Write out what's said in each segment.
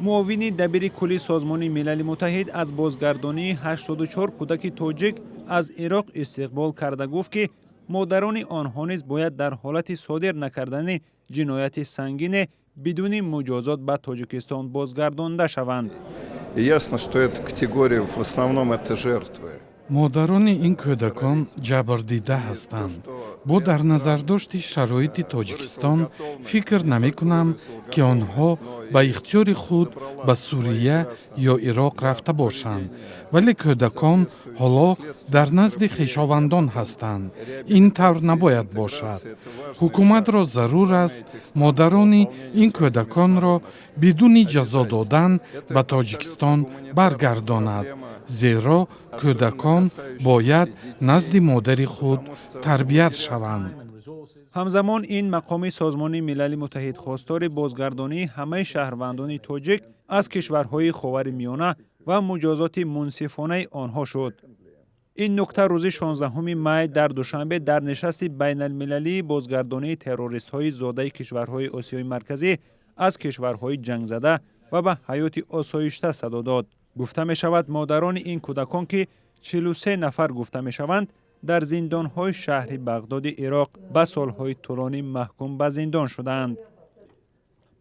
Муовини дабири кулли Созмони Милали Муттаҳид аз бозгардонии 84 кӯдаки тоҷик аз Ироқ истиқбол карда, гуфт, ки модарони онҳо низ бояд дар ҳолати содир накардани ҷинояти сангине бидуни муҷозот ба Тоҷикистон бозгардонда шаванд. Ясно, что эта категория, в основном это жертвы. Модарони ин кӯдакон ҷабрдида ҳастанд. Бо дар назардошти шароити Тоҷикистон фикр намекунам, ки онҳо ба ихтиёри худ ба Сурия ё Ироқ рафта бошанд, вале кӯдакон ҳоло дар назди хешовандон ҳастанд. Ин тавр набояд бошад. Ҳукуматро зарур аст модарони ин кӯдаконро бидуни ҷазо додан ба Тоҷикистон баргардонад, зеро кӯдакон бояд назди модари худ тарбият шаванд. Ҳамзамон ин мақоми Созмони Милали Муттаҳид хостори бозгардонии ҳамаи шаҳрвандони тоҷик аз кишварҳои Ховари Миёна ва муҷозоти мунсифонаи онҳо шуд. Ин нукта рӯзи 16 май дар Душанбе дар нишасти байналмилалии бозгардонии террористҳои зодаи кишварҳои Осиёи Марказӣ аз кишварҳои ҷангзада ва ба ҳаёти осоишта садо дод. Гуфта мешавад, модарони ин кӯдакон, ки 43 нафар гуфта мешаванд, дар зиндонҳои шаҳри Бағдоди Ироқ ба солҳои тӯлонӣ маҳкум ба зиндон шудаанд.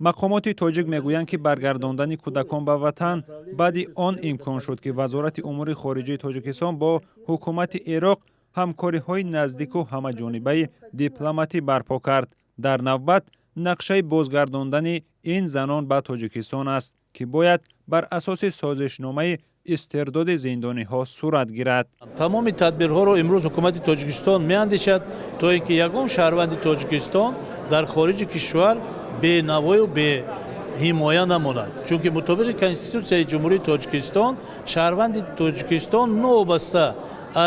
Мақомоти тоҷик мегӯянд, ки баргардондани кӯдакон ба ватан баъди он имкон шуд, ки Вазорати умури хориҷаи Тоҷикистон бо ҳукумати Ироқ ҳамкориҳои наздику ҳамаҷонибаи дипломатӣ барпо кард. Дар навбат нақшаи бозгардондани ин занон ба Тоҷикистон аст, ки бояд бар асоси созишномаи истирдоди зиндониҳо сурат гирад. Тамоми тадбирҳоро имрӯз ҳукумати Тоҷикистон меандешад, то ин ки ягон шаҳрванди Тоҷикистон дар хориҷи кишвар бенавою беҳимоя намонад, чунки мутобиқи Конститутсияи Ҷумҳурии Тоҷикистон шаҳрванди Тоҷикистон новобаста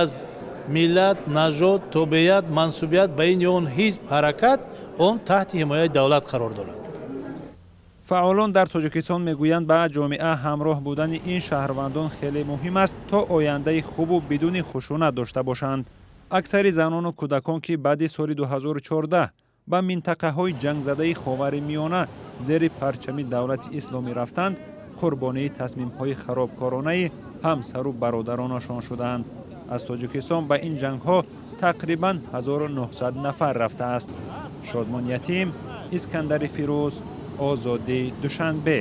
аз миллат, нажод, тобеият, мансубият ба ин ё он ҳизб, ҳаракат, он таҳти ҳимояи давлат қарор дорад. Фаъолон дар Тоҷикистон мегӯянд, ба ҷомеа ҳамроҳ будани ин шаҳрвандон хеле муҳим аст, то ояндаи хубу бидуни хушунат дошта бошанд. Аксари занону кӯдакон, ки баъди соли 2014 ба минтақаҳои ҷангзадаи Ховари Миёна зери парчами Давлати Исломӣ рафтанд, қурбонии тасмимҳои харобкоронаи ҳамсару бародаронашон шуданд. Аз Тоҷикистон ба ин ҷангҳо тақрибан 1900 нафар рафтааст. Шодмон Ятим, Искандари Фирӯз, Озодӣ, Душанбе.